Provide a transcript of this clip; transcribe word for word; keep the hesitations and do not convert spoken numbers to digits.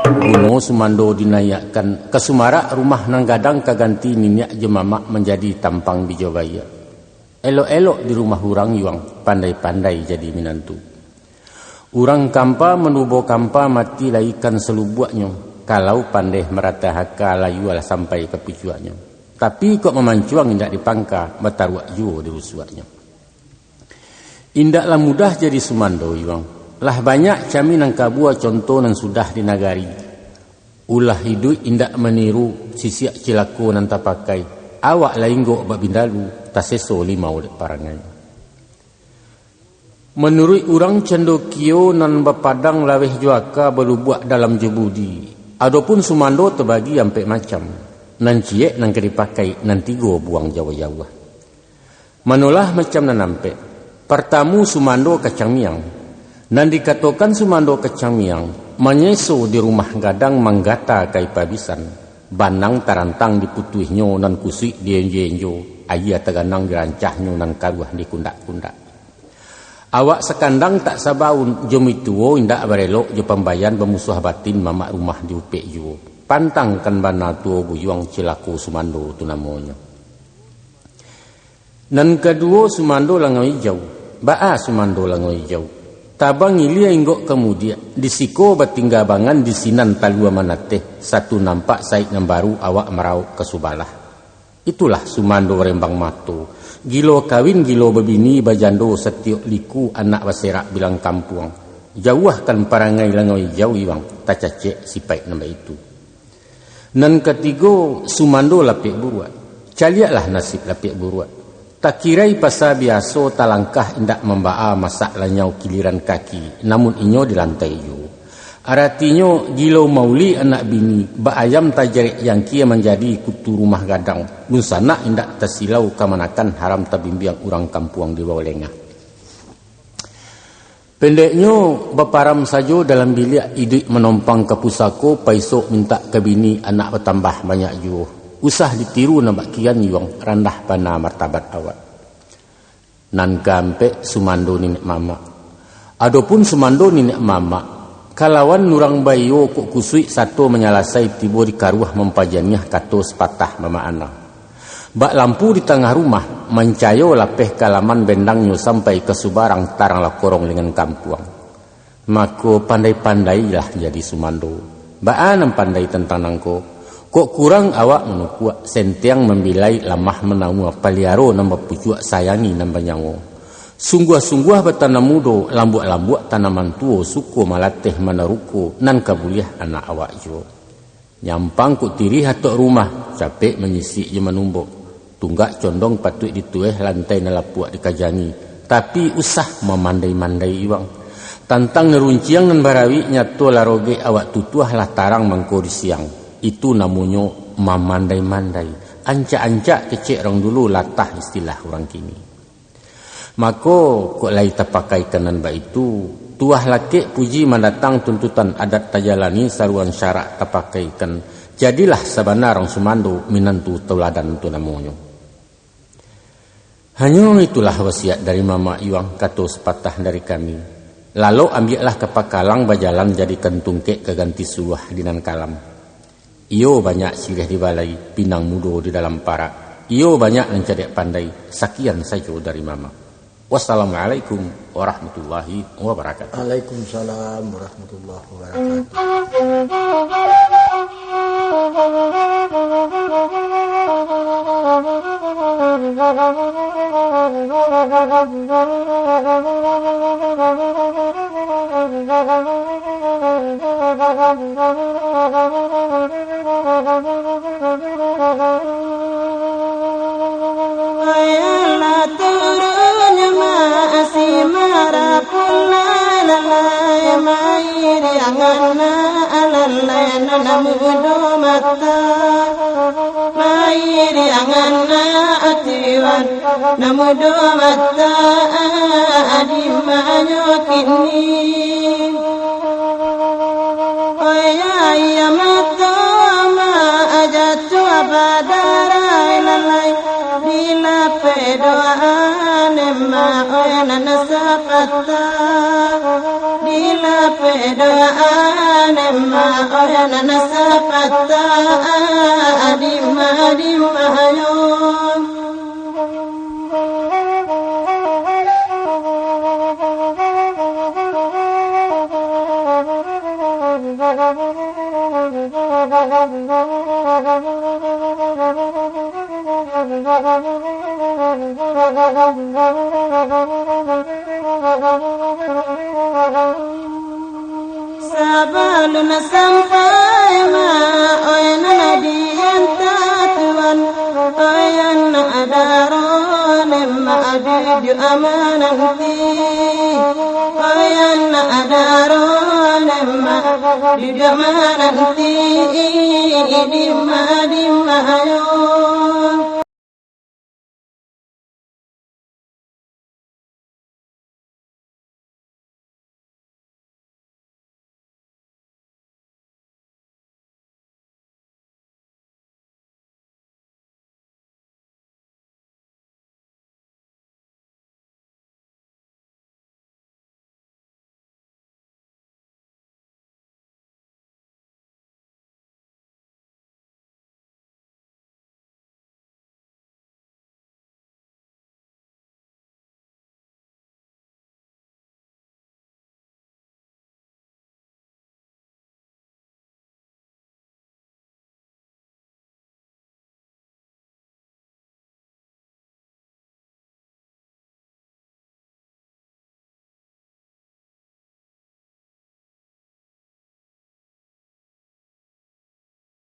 Guno sumando dinaiakkan ka sumarak, rumah nan gadang ka ganti niniak jo mamak, manjadi tampang bijo baiak. Elok-elok di rumah urang yuang, pandai-pandai jadi minantu. Urang kampa manubo kampa, mati lai ikan salubuaknyo, kalau pandai maratah aka, layualah sampai ka pucuaknyo. Tapi kok mamancuang indak dipangka, bataruak juo di rusuaknyo. Indaklah mudah jadi sumando yuang. Lah banyak kami nan kabua, conto nan sudah di nagari. Ulah iduik indak maniru, sisiak cilako nan tapakai. Awak lah inggok bak bindalu, taseso limau dek parangai. Manuruik urang candokio, nan bapadang laweh jo aka, balubuak dalam jo budi. Adopun sumando tabagi ampek macam, nan ciek nan ka dipakai, nan tigo buang jauah-jauah. Manolah macam nan ampek. Partamu, sumando kacang miang. Nan dikatokan sumando kacang miang, manyeso di rumah gadang, manggata ka ipabisan. Banang tarantang diputuihnyo, nan kusuik dienjo-enjo, aia taganang dirancahnyo, nan karuah dikundak-kundak. Awak sakandang tak sabaun, jo mituo indak barelok, jo pambayan bamusuah batin, mamak rumah diupek juo. Pantangkan bana tuo buyuang, cilako sumando tu namonyo. Nan kaduo, sumando langau ijau. Baa sumando langau ijau? Tabang ilia inggok ka mudiak, di siko batingga bangan, di sinan talua manateh, satu nampak saik nan baru, awak marauk ka subalah. Itulah sumando rembang mato. Gilo kawin, gilo babini, bajando satiok liku, anak baserak bilang kampuang. Jauahkan parangai langau ijau iwang, tacacek sipaik nan baitu. Nan katigo, sumando lapek buruak. Caliaklah nasib lapek buruak. Takirai pasa biaso, talangkah indak mambaa, masak lanyau kiliran kaki, namun inyo di lantai juo. Aratinyo, gilo mauli anak bini, bak ayam tajarek jangkia, manjadi kutu rumah gadang, dunsanak indak tasilau, kamanakan haram tabimbiang, urang kampuang di bawah lengah. Pendeknyo, baparam sajo dalam biliak, iduik manompang ka pusako, paisok mintak ka bini, anak batambah banyak juo. Usah ditiru nan bak kian iwang, randah bana martabat awak. Nan kaampek, sumando niniak mamak. Adopun sumando niniak mamak, kalawan urang baiyo kok kusuik sato manyalasai, tibo di karuah mampajaniah, kato sapatah bamaana. Bak lampu di tangah rumah, mancayo lapeh ka laman, bendangnyo sampai ka subarang, tarang lah korong dengan kampuang. Mako, pandai-pandailah jadi sumando. Baa nan pandai tantang nangko? Kok kurang awak manukuak, sentiang mambilai, lamah manamua, paliaro nan bapucuak, sayangi nan banyawo. Sungguah-sungguah batanam mudo, lambuak-lambuak tanaman tuo, suko malateh manaruko, nan ka buliah anak awak juo. Nyampang kok tirih atok rumah, capek manyisik jo manumbok. Tunggak condong patuik ditueh, lantai nan lapuak dikajangi. Tapi usah mamandai-mandai iwang. Tantang nan runciang nan barawik, nyato lah rogek awak tutuah, lah tarang mangko di siang. Itu namonyo mamandai-mandai. Ancak-ancak kecek urang dulu, latah istilah urang kini. Mako, kok lai tapakaikan nan baitu, tuah lakek puji mandatang, tuntutan adat tajalani, saruan syarak tapakaikan, jadilah sabana urang sumando, minantu tauladan tu namonyo. Hanyo itulah wasiat dari mamak iwang, kato sapatah dari kami. Lalok ambiaklah ka pakalang, bajalan jadikan tungkek, ka ganti suluah di nan kalam. Iyo banyak siriah di balai, pinang mudo di dalam parak. Iyo banyak nan cadiak pandai. Sakian sajo dari mamak. Wassalamualaikum warahmatullahi wabarakatuh. Waalaikumsalam warahmatullahi wabarakatuh. Ayolah turun ma asi marapun lalai, mairiangan na alalai nan mudo mata, mairiangan na atiwan nan mudo mata di manyo kini. Oya iya mato ma aja tua badarai lalai, bila pedoa nema oya nan sapatah, dilapeh doa nan ma-, oh, nan sapatah, dima, dima, yo. Sabalun sampai ma, oya nan dianta Tuan, oya nan daro nan ma, duduak mananti, oya nan daro nan ma, duduak mananti, dima, dima, yo.